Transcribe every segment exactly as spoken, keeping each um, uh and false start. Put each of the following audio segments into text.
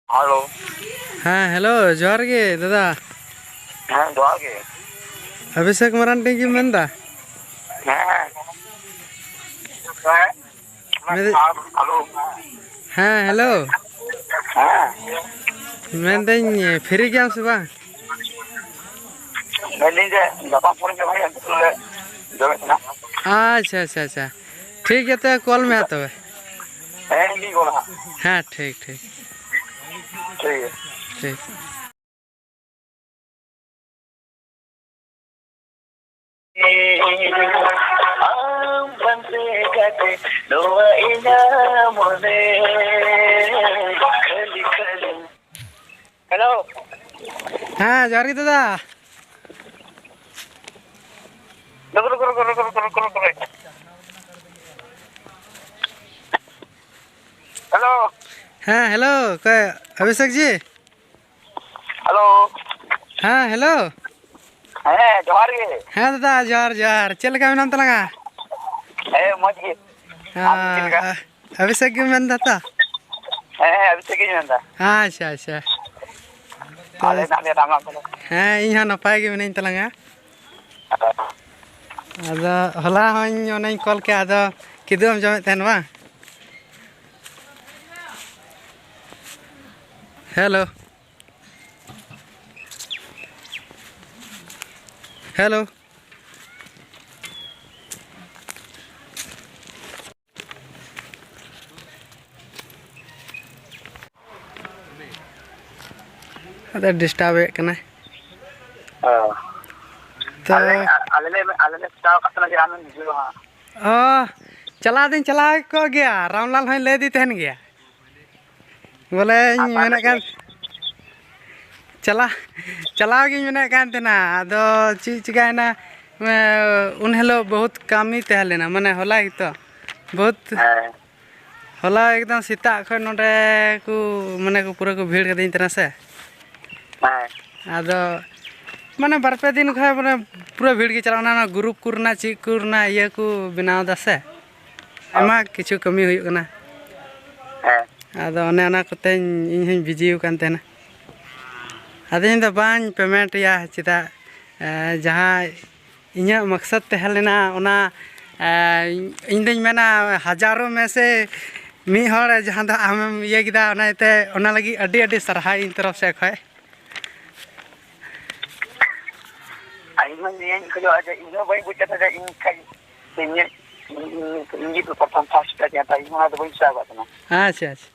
Hello. ᱦᱮᱸ, hello, ᱡᱚᱦᱟᱨ ᱜᱮ ᱫᱟᱫᱟ᱾ ᱦᱮᱸ, ᱡᱚᱦᱟᱨ ᱜᱮ᱾ ᱚᱵᱷᱤᱥᱮᱠ ᱢᱟᱨᱟᱱᱰᱤ ᱜᱮᱢ ᱢᱮᱱᱫᱟ? ᱦᱮᱸ, ᱦᱮᱸ᱾ ᱢᱮᱱᱫᱟᱹᱧ, ᱦᱮᱞᱳ᱾ ᱦᱮᱸ, ᱦᱮᱞᱳ᱾ ᱦᱮᱸ᱾ ᱢᱮᱱᱫᱟᱹᱧ, ᱯᱷᱨᱤ ᱜᱮᱭᱟᱢ ᱥᱮ ᱵᱟᱝ? ᱢᱮᱱᱫᱟᱹᱧ ᱡᱮ ᱜᱟᱯᱟ ᱯᱚᱨᱮ ᱡᱚᱢ ᱦᱩᱭᱩᱜᱼᱟ, ᱱᱤᱛᱚᱜ ᱞᱮ ᱡᱚᱢᱮᱫ ᱠᱟᱱᱟ᱾ ᱟᱪᱪᱷᱟ, ᱟᱪᱪᱷᱟ, ᱟᱪᱪᱷᱟ᱾ ᱴᱷᱤᱠ ᱜᱮᱭᱟ, ᱛᱚᱵᱮ ᱠᱚᱞ ᱢᱮ ᱦᱟᱸᱜ ᱛᱚᱵᱮ᱾ ᱦᱮᱸ, ᱤᱧ ᱜᱤᱧ ᱠᱚᱞᱟ ᱦᱟᱸᱜ᱾ ᱦᱮᱸ, ᱴᱷᱤᱠ, ᱴᱷᱤᱠ᱾ ᱴᱷᱤᱠ ᱜᱮᱭᱟ᱾ ᱴᱷᱤᱠ᱾ ᱟᱢ ᱯᱟᱱᱛᱮ ᱠᱟᱛᱮ ᱱᱚᱣᱟ ᱤᱧᱟᱹᱜ ᱢᱚᱱᱮ ᱠᱷᱟᱹᱞᱤ, ᱠᱷᱟᱹᱞᱤ᱾ ᱦᱮᱞᱳ᱾ ᱦᱮᱸ, ᱡᱚᱦᱟᱨ ᱜᱮ ᱫᱟᱫᱟ᱾ ᱦᱮᱞᱳ᱾ ᱦᱮᱸ, ᱦᱮᱞᱳ, ᱚᱠᱚᱭ ᱚᱵᱷᱤᱥᱮᱠ ᱡᱤ? ᱦᱮᱞᱳ᱾ ᱦᱮᱸ, ᱦᱮᱞᱳ᱾ ᱦᱮᱸ, ᱡᱚᱦᱟᱨ ᱜᱮ᱾ ᱦᱮᱸ ᱫᱟᱫᱟ, ᱡᱚᱦᱟᱨ, ᱡᱚᱦᱟᱨ᱾ ᱪᱮᱫ ᱞᱮᱠᱟ ᱢᱮᱱᱟᱢ ᱛᱟᱞᱟᱝᱟ? ᱦᱮᱸ, ᱢᱚᱡᱽ ᱜᱮ᱾ ᱟᱢ ᱪᱮᱫ ᱞᱮᱠᱟ? ᱟᱸ, ᱚᱵᱷᱤᱥᱮᱠ ᱜᱮᱢ ᱢᱮᱱᱫᱟ ᱛᱚ? ᱦᱮᱸ, ᱦᱮᱸ, ᱚᱵᱷᱤᱥᱮᱠ ᱜᱤᱧ ᱢᱮᱱᱫᱟ᱾ ᱟᱪᱪᱷᱟ, ᱟᱪᱪᱷᱟ᱾ ᱛᱚ, ᱟᱞᱮ ᱦᱮᱱᱟᱜ ᱞᱮᱭᱟ ᱛᱟᱢᱟ ᱠᱚᱫᱚ᱾ ᱦᱮᱸ, ᱤᱧ ᱦᱚᱸ ᱱᱟᱯᱟᱭ ᱜᱮ ᱢᱤᱱᱟᱹᱧ ᱛᱟᱞᱟᱝᱟ᱾ ᱟᱫᱚ ᱦᱚᱞᱟ ᱦᱚᱸᱧ ᱚᱱᱮᱧ ᱠᱚᱞ ᱠᱮᱫ, ᱟᱫᱚ ᱠᱤᱫᱩᱵ ᱮᱢ ᱡᱚᱢᱮᱫ ᱛᱟᱦᱮᱱ ᱵᱟᱝ? ᱦᱮᱞᱳ᱾ ᱦᱮᱞᱳ᱾ ᱟᱫᱚ ᱰᱤᱥᱴᱟᱵᱮᱫ ᱠᱟᱱᱟᱭ᱾ ᱚ᱾ ᱛᱚ ᱟᱞᱮ, ᱟᱞᱮ ᱞᱮ, ᱟᱞᱮ ᱞᱮ ᱢᱮᱛᱟᱣ ᱠᱟᱜ ᱛᱟᱦᱮᱱᱟ ᱡᱮ ᱟᱢᱮᱢ ᱦᱤᱡᱩᱜᱼᱟ ᱦᱟᱸᱜ᱾ ᱚ, ᱪᱟᱞᱟᱣ ᱫᱚᱧ ᱪᱟᱞᱟᱣ ᱠᱚᱜ ᱜᱮᱭᱟ, ᱨᱟᱢᱞᱟᱞ ᱦᱚᱸᱭ ᱞᱟᱹᱭᱫᱤᱧ ᱛᱟᱦᱮᱱ ᱜᱮᱭᱟ᱾ ᱵᱚᱞᱮᱧ ᱟᱨ ᱛᱟᱦᱞᱮ ᱢᱮᱱᱮᱫ ᱠᱟᱱ, ᱪᱮᱫ? ᱪᱟᱞᱟᱣ, ᱪᱟᱞᱟᱣ ᱜᱤᱧ ᱢᱮᱱᱮᱫ ᱠᱟᱱ ᱛᱟᱦᱮᱱᱟ, ᱟᱫᱚ ᱪᱮᱫ ᱪᱤᱠᱟᱹᱭᱮᱱᱟ, ᱩᱱ ᱦᱤᱞᱳᱜ ᱵᱚᱦᱩᱛ ᱠᱟᱹᱢᱤ ᱛᱟᱦᱮᱸ ᱞᱮᱱᱟ, ᱢᱟᱱᱮ ᱦᱚᱞᱟ ᱜᱮᱛᱚ ᱵᱚᱦᱩᱛ, ᱦᱮᱸ᱾ ᱦᱚᱞᱟ ᱮᱠᱫᱚᱢ ᱥᱮᱛᱟᱜ ᱠᱷᱚᱱ ᱱᱚᱸᱰᱮ ᱠᱚ, ᱢᱟᱱᱮ ᱠᱚ ᱯᱩᱨᱟᱹ ᱠᱚ ᱵᱷᱤᱲ ᱠᱟᱹᱫᱤᱧ ᱛᱟᱦᱮᱱᱟ ᱥᱮ᱾ ᱦᱮᱸ᱾ ᱟᱫᱚ ᱢᱟᱱᱮ ᱵᱟᱨ ᱯᱮ ᱫᱤᱱ ᱠᱷᱚᱱ ᱢᱟᱱᱮ ᱯᱩᱨᱟᱹ ᱵᱷᱤᱲ ᱜᱮ ᱪᱟᱞᱟᱜ ᱠᱟᱱᱟ, ᱚᱱᱟ ᱜᱨᱩᱯ ᱠᱚᱨᱮᱱᱟᱜ ᱪᱮᱫ ᱠᱚᱨᱮᱱᱟᱜ ᱤᱭᱟᱹ ᱠᱚ ᱵᱮᱱᱟᱣ ᱮᱫᱟ ᱥᱮ, ᱦᱮᱸ᱾ ᱟᱭᱢᱟ ᱠᱤᱪᱷᱩ ᱠᱟᱹᱢᱤ ᱦᱩᱭᱩᱜ ᱠᱟᱱᱟ᱾ ᱦᱮᱸ᱾ ᱟᱫᱚ ᱚᱱᱮ ᱚᱱᱟ ᱠᱚᱛᱮᱧ, ᱤᱧ ᱦᱚᱸᱧ ᱵᱤᱡᱤ ᱟᱠᱟᱱ ᱛᱟᱦᱮᱱᱟ᱾ ᱟᱫᱚ ᱤᱧ ᱫᱚ ᱵᱟᱹᱧ ᱯᱮᱢᱮᱱᱴ ᱮᱭᱟ, ᱪᱮᱫᱟᱜ? ᱮ, ᱡᱟᱦᱟᱸ ᱤᱧᱟᱹᱜ ᱢᱚᱠᱥᱚᱫ ᱛᱟᱦᱮᱸ ᱞᱮᱱᱟ, ᱚᱱᱟ, ᱮ, ᱤᱧ ᱫᱩᱧ ᱢᱮᱱᱟ, ᱦᱟᱡᱟᱨᱚᱜ ᱢᱮ ᱥᱮ ᱢᱤᱫ ᱦᱚᱲ, ᱡᱟᱦᱟᱸ ᱫᱚ ᱟᱢᱮᱢ ᱤᱭᱟᱹ ᱠᱮᱫᱟ, ᱚᱱᱟ ᱤᱭᱟᱹᱛᱮ ᱚᱱᱟ ᱞᱟᱹᱜᱤᱫ ᱟᱹᱰᱤ ᱟᱹᱰᱤ ᱥᱟᱨᱦᱟᱣ ᱤᱧ ᱛᱚᱨᱚᱯ ᱥᱮᱫ ᱠᱷᱚᱱ᱾ ᱟᱨ ᱤᱧ ᱦᱚᱸ ᱱᱤᱭᱟᱹᱧ ᱠᱷᱚᱡᱚᱜᱼᱟ ᱡᱮ ᱤᱧ ᱦᱚᱸ ᱵᱟᱹᱧ ᱵᱩᱡᱽ ᱠᱟᱫᱟ ᱡᱮ ᱤᱧ ᱠᱷᱟᱡ ᱥᱮ ᱤᱧᱟᱹᱜ, ᱤᱧ, ᱤᱧ, ᱤᱧ ᱜᱮ ᱯᱨᱚᱛᱷᱚᱢ ᱯᱷᱟᱥᱴ ᱠᱟᱱᱟ, ᱛᱟᱭ ᱤᱧ ᱦᱚᱸ ᱚᱱᱟ ᱫᱚ ᱵᱟᱹᱧ ᱥᱟᱵ ᱠᱟᱜ ᱛᱟᱦᱮᱱᱟ᱾ ᱟᱪᱪᱷᱟ, ᱟᱪᱪᱷᱟ᱾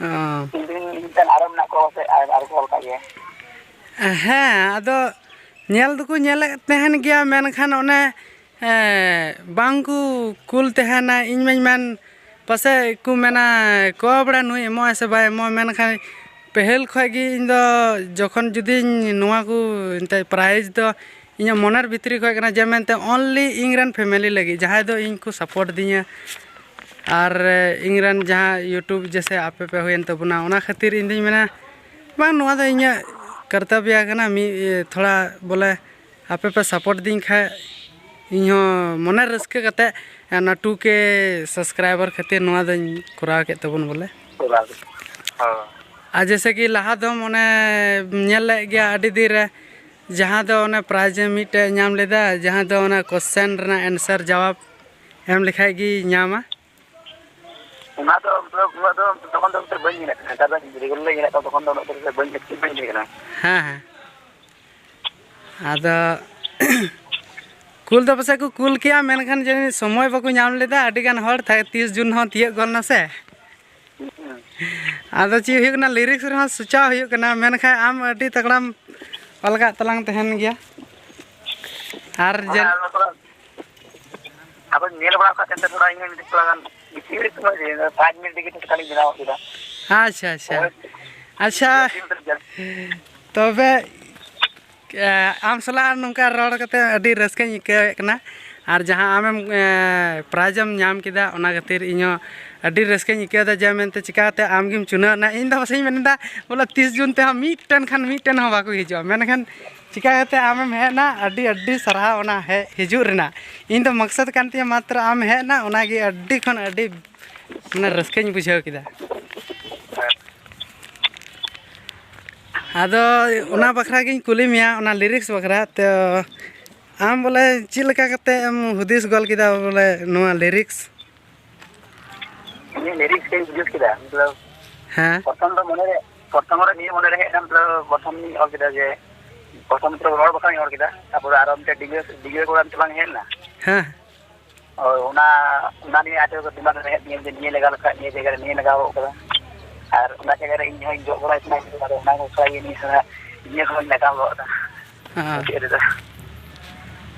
ᱚ᱾ ᱤᱧ ᱨᱮᱱ ᱢᱤᱫᱴᱮᱱ ᱟᱨᱚ ᱢᱮᱱᱟᱜ ᱠᱚᱣᱟ ᱯᱟᱥᱮᱡ, ᱟᱨ, ᱟᱨ ᱠᱚ ᱚᱞ ᱠᱟᱜ ᱜᱮᱭᱟ᱾ ᱦᱮᱸ, ᱟᱫᱚ ᱧᱮᱞ ᱫᱚᱠᱚ ᱧᱮᱞᱮᱫ ᱛᱟᱦᱮᱱ ᱜᱮᱭᱟ, ᱢᱮᱱᱠᱷᱟᱱ ᱚᱱᱮ, ᱮᱸ, ᱵᱟᱝ ᱠᱚ ᱠᱩᱞ ᱛᱟᱦᱮᱱᱟ᱾ ᱤᱧ ᱢᱟᱧ ᱢᱮᱱ, ᱯᱟᱥᱮᱡ ᱠᱚ ᱢᱮᱱᱟ, "ᱠᱚ ᱵᱟᱲᱟ ᱱᱩᱭ ᱮᱢᱚᱜᱼᱟᱭ ᱥᱮ ᱵᱟᱭ ᱮᱢᱚᱜᱼᱟ?" ᱢᱮᱱᱠᱷᱟᱱ ᱯᱟᱹᱦᱤᱞ ᱠᱷᱚᱡ ᱜᱮ ᱤᱧ ᱫᱚ ᱡᱚᱠᱷᱚᱱ ᱡᱩᱫᱤᱧ ᱱᱚᱣᱟ ᱠᱚ ᱮᱱᱛᱮᱫ ᱯᱨᱟᱭᱤᱡᱽ ᱫᱚ ᱤᱧᱟᱹᱜ ᱢᱚᱱᱮᱨ ᱵᱷᱤᱛᱨᱤ ᱠᱷᱚᱡ ᱠᱟᱱᱟ ᱡᱮ ᱢᱮᱱᱛᱮ only ᱤᱧ ᱨᱮᱱ ᱯᱷᱮᱢᱮᱞᱤ ᱞᱟᱹᱜᱤᱫ, ᱡᱟᱦᱟᱸᱭ ᱫᱚ ᱤᱧ ᱠᱚ ᱥᱟᱯᱳᱨᱴ ᱫᱤᱧᱟ ᱟᱨ ᱤᱧ ᱨᱮᱱ ᱡᱟᱦᱟᱸ YouTube ᱡᱮᱥᱮ ᱟᱯᱮ ᱯᱮ ᱦᱩᱭᱮᱱ ᱛᱟᱵᱚᱱᱟ, ᱚᱱᱟ ᱠᱷᱟᱹᱛᱤᱨ ᱤᱧ ᱫᱩᱧ ᱢᱮᱱᱟ ᱵᱟᱝ, ᱱᱚᱣᱟ ᱫᱚ ᱤᱧᱟᱹᱜ ᱠᱟᱨᱛᱚᱵᱽᱵᱚ ᱠᱟᱱᱟ, ᱢᱤᱫ ᱛᱷᱚᱲᱟ ᱵᱚᱞᱮ ᱟᱯᱮ ᱯᱮ ᱥᱟᱯᱳᱨᱴ ᱫᱤᱧ ᱠᱷᱟᱡ ᱤᱧ ᱦᱚᱸ ᱢᱚᱱᱮ ᱨᱟᱹᱥᱠᱟᱹ ᱠᱟᱛᱮ ᱚᱱᱟ ᱴᱩ ᱠᱮ ᱥᱟᱵᱥᱠᱨᱟᱭᱵᱟᱨ ᱠᱷᱟᱹᱛᱤᱨ ᱱᱚᱣᱟ ᱫᱚᱧ ᱠᱚᱨᱟᱣ ᱠᱮᱫ ᱛᱟᱵᱚᱱ ᱵᱚᱞᱮ᱾ ᱠᱚᱨᱟᱣ ᱠᱮᱫ᱾ ᱦᱳᱭ᱾ ᱟᱨ ᱡᱮᱭᱥᱮ ᱠᱤ ᱞᱟᱦᱟ ᱫᱚᱢ ᱚᱱᱮ ᱧᱮᱞ ᱞᱮᱫ ᱜᱮᱭᱟ ᱟᱹᱰᱤ ᱫᱤᱱ ᱨᱮ, ᱡᱟᱦᱟᱸ ᱫᱚ ᱚᱱᱮ ᱯᱨᱟᱭᱤᱡᱽ ᱮᱢ ᱢᱤᱫᱴᱮᱡ ᱧᱟᱢ ᱞᱮᱫᱟ, ᱡᱟᱦᱟᱸ ᱫᱚ ᱚᱱᱟ ᱠᱚᱥᱪᱮᱱ ᱨᱮᱱᱟᱜ ᱮᱱᱥᱟᱨ ᱡᱟᱣᱟᱵ ᱮᱢ ᱞᱮᱠᱷᱟᱡ ᱜᱮ ᱧᱟᱢᱟ᱾ ᱚᱱᱟ ᱫᱚ ᱢᱚᱛᱞᱚᱵ ᱩᱱᱟᱹᱜ ᱫᱚ ᱛᱚᱠᱷᱚᱱ ᱫᱚ ᱩᱱᱟᱹᱜ ᱵᱟᱹᱧ ᱧᱮᱞᱮᱫ ᱛᱟᱦᱮᱸᱫ, ᱱᱮᱛᱟᱨ ᱫᱚ ᱨᱮᱜᱩᱞᱟᱨ ᱞᱮ ᱧᱮᱞᱮᱫ ᱠᱚᱣᱟ, ᱛᱚᱠᱷᱚᱱ ᱫᱚ ᱩᱱᱟᱹᱜ ᱫᱚ ᱵᱟᱹᱧ ᱵᱟᱹᱧ ᱧᱮᱞᱮᱫ ᱠᱟᱱᱟ᱾ ᱦᱮᱸ, ᱦᱮᱸ᱾ ᱟᱫᱚ ᱠᱩᱞ ᱫᱚ ᱯᱟᱥᱮᱡ ᱠᱚ ᱠᱩᱞ ᱠᱮᱭᱟ, ᱢᱮᱱᱠᱷᱟᱱ ᱡᱟᱹᱱᱤᱡ ᱥᱚᱢᱚᱭ ᱵᱟᱠᱚ ᱧᱟᱢ ᱞᱮᱫᱟ᱾ ᱟᱹᱰᱤ ᱜᱟᱱ ᱦᱚᱲ ᱛᱷᱟ-, ᱛᱤᱥ ᱡᱩᱱ ᱦᱚᱸ ᱛᱤᱭᱟᱹᱜ ᱜᱚᱫ ᱱᱟ ᱥᱮ᱾ ᱦᱩᱸ᱾ ᱟᱫᱚ ᱪᱮᱫ ᱦᱩᱭᱩᱜ ᱠᱟᱱᱟ, ᱞᱤᱨᱤᱠᱥ ᱨᱮᱦᱚᱸ ᱥᱚᱪᱟᱣ ᱦᱩᱭᱩᱜ ᱠᱟᱱᱟ, ᱢᱮᱱᱠᱷᱟᱱ ᱟᱢ ᱟᱹᱰᱤ ᱛᱟᱜᱲᱟᱢ ᱚᱞ ᱠᱟᱜ ᱛᱟᱞᱟᱝ ᱛᱟᱦᱮᱱ ᱜᱮᱭᱟ᱾ ᱟᱨ ᱦᱮᱸ, ᱡᱮ ᱟᱫᱚ ᱛᱷᱚᱲᱟ ᱟᱫᱚ ᱧᱮᱞ ᱵᱟᱲᱟ ᱠᱟᱜ ᱛᱟᱦᱮᱱ ᱛᱮ ᱛᱷᱚᱲᱟ ᱤᱧ ᱦᱚᱸ ᱛᱷᱚᱲᱟ ᱜᱟᱱ ᱵᱮᱥᱤ ᱜᱷᱟᱹᱲᱤᱡ ᱥᱚᱢᱚᱭ ᱫᱚ, ᱯᱟᱸᱪ ᱢᱤᱱᱤᱴ ᱨᱮᱜᱮ ᱴᱟᱴᱠᱟ ᱞᱤᱧ ᱵᱮᱱᱟᱣ ᱠᱮᱫᱟ᱾ ᱟᱪᱪᱷᱟ, ᱟᱪᱪᱷᱟ᱾ ᱦᱳᱭ᱾ ᱟᱪᱪᱷᱟ, ᱡᱟᱹᱥᱛᱤ ᱢᱤᱱᱤᱴ ᱡᱟᱹᱥᱛᱤ᱾ ᱛᱚᱵᱮ, ᱮ, ᱟᱢ ᱥᱟᱞᱟᱜ ᱱᱚᱝᱠᱟ ᱨᱚᱲ ᱠᱟᱛᱮ ᱟᱹᱰᱤ ᱨᱟᱹᱥᱠᱟᱹᱧ ᱟᱹᱭᱠᱟᱹᱣᱮᱫ ᱠᱟᱱᱟ᱾ ᱟᱨ ᱡᱟᱦᱟᱸ ᱟᱢᱮᱢ, ᱮ, ᱯᱨᱟᱭᱤᱡᱽ ᱮᱢ ᱧᱟᱢ ᱠᱮᱫᱟ, ᱚᱱᱟ ᱠᱷᱟᱹᱛᱤᱨ ᱤᱧ ᱦᱚᱸ ᱟᱹᱰᱤ ᱨᱟᱹᱥᱠᱟᱹᱧ ᱟᱹᱭᱠᱟᱹᱣᱫᱟ ᱡᱮ ᱢᱮᱱᱛᱮ ᱪᱤᱠᱟᱹᱛᱮ ᱟᱢ ᱜᱮᱢ ᱪᱩᱱᱟᱹᱣ ᱮᱱᱟ᱾ ᱤᱧ ᱫᱚ ᱯᱟᱥᱮᱡ ᱤᱧ ᱢᱮᱱᱫᱟ ᱵᱚᱞᱮ ᱛᱤᱥ ᱡᱩᱱ ᱛᱮᱦᱚᱸ ᱢᱤᱫᱴᱮᱱ ᱠᱷᱟᱱ ᱢᱤᱫᱴᱮᱱ ᱦᱚᱸ ᱵᱟᱠᱚ ᱦᱤᱡᱩᱜᱼᱟ, ᱢᱮᱱᱠᱷᱟᱱ ᱪᱤᱠᱟᱹ ᱠᱟᱛᱮ ᱟᱢᱮᱢ ᱦᱮᱡ ᱮᱱᱟ, ᱟᱹᱰᱤ ᱟᱹᱰᱤ ᱥᱟᱨᱦᱟᱣ ᱚᱱᱟ ᱦᱮᱡ ᱦᱤᱡᱩᱜ ᱨᱮᱱᱟᱜ᱾ ᱤᱧ ᱫᱚ ᱢᱚᱠᱥᱚᱫ ᱠᱟᱱ ᱛᱤᱧᱟᱹ ᱢᱟᱛᱨᱚ ᱟᱢ ᱦᱮᱡ ᱮᱱᱟ, ᱚᱱᱟᱜᱮ ᱟᱹᱰᱤ ᱠᱷᱚᱱ ᱟᱹᱰᱤ ᱢᱟᱱᱮ ᱨᱟᱹᱥᱠᱟᱹᱧ ᱵᱩᱡᱷᱟᱹᱣ ᱠᱮᱫᱟ᱾ ᱟᱫᱚ ᱚᱱᱟ ᱵᱟᱠᱷᱨᱟ ᱜᱤᱧ ᱠᱩᱞᱤ ᱢᱮᱭᱟ, ᱚᱱᱟ ᱞᱤᱨᱤᱠᱥ ᱵᱟᱠᱷᱨᱟ᱾ ᱛᱚ ᱟᱢ ᱵᱚᱞᱮ ᱪᱮᱫ ᱞᱮᱠᱟ ᱠᱟᱛᱮ ᱮᱢ ᱦᱩᱫᱤᱥ ᱜᱚᱞ ᱠᱮᱫᱟ ᱵᱚᱞᱮ ᱱᱚᱣᱟ ᱞᱤᱨᱤᱠᱥ? ᱤᱧᱟᱹᱜ ᱞᱤᱨᱤᱠᱥ ᱤᱧ ᱵᱩᱡᱷᱟᱹᱣ ᱠᱮᱫᱟ, ᱢᱚᱛᱞᱚᱵ, ᱦᱮᱸ᱾ ᱯᱨᱚᱛᱷᱚᱢ ᱫᱚ ᱢᱚᱱᱮᱨᱮ, ᱯᱨᱚᱛᱷᱚᱢ ᱨᱮ ᱱᱤᱭᱟᱹ ᱢᱚᱱᱮᱨᱮ ᱦᱮᱡ ᱮᱱᱟ, ᱢᱚᱛᱞᱚᱵ, ᱯᱨᱚᱛᱷᱚᱢ ᱤᱧ ᱚᱞ ᱠᱮᱫᱟ ᱡᱮ, ᱯᱨᱚᱛᱷᱚᱢ ᱢᱚᱛᱞᱚᱵ ᱨᱚᱲ ᱵᱟᱠᱷᱨᱟᱧ ᱚᱞ ᱠᱮᱫᱟ, ᱛᱟᱨᱯᱚᱨᱮ ᱟᱨᱚ ᱢᱤᱫᱴᱮᱱ ᱰᱤᱜᱟᱹ, ᱰᱤᱜᱟᱹ ᱠᱚᱲᱟ ᱢᱤᱫᱴᱮᱱ ᱵᱟᱝ ᱦᱮᱡ ᱞᱮᱱᱟ? ᱦᱮᱸ᱾ ᱦᱳᱭ, ᱚᱱᱟ, ᱚᱱᱟ ᱱᱤᱭᱮ ᱟᱡ ᱫᱚ ᱫᱤᱢᱟᱜᱽ ᱨᱮ ᱦᱮᱡ ᱱᱤᱭᱟᱹ, ᱱᱤᱭᱟᱹ ᱞᱟᱜᱟᱣ ᱞᱮᱠᱷᱟᱡ ᱱᱤᱭᱟᱹ ᱡᱟᱭᱜᱟ ᱨᱮ ᱱᱤᱭᱟᱹ ᱞᱟᱜᱟᱣ ᱜᱚᱫ ᱠᱟᱫᱟ᱾ ᱟᱨ ᱚᱱᱟ ᱡᱟᱭᱜᱟ ᱨᱮ ᱤᱧ ᱦᱚᱸᱧ ᱡᱚᱜ ᱵᱟᱲᱟᱭ ᱛᱤᱧᱟ, ᱟᱫᱚ ᱚᱱᱟ ᱠᱚ ᱠᱷᱚᱱ ᱜᱮ ᱱᱤᱭᱟᱹ ᱥᱟᱞᱟ ᱱᱤᱭᱟᱹ ᱦᱚᱸᱧ ᱞᱟᱜᱟᱣ ᱜᱚᱫ ᱫᱟ᱾ ᱦᱮᱸ᱾ ᱪᱮᱫ ᱨᱮᱫᱚ?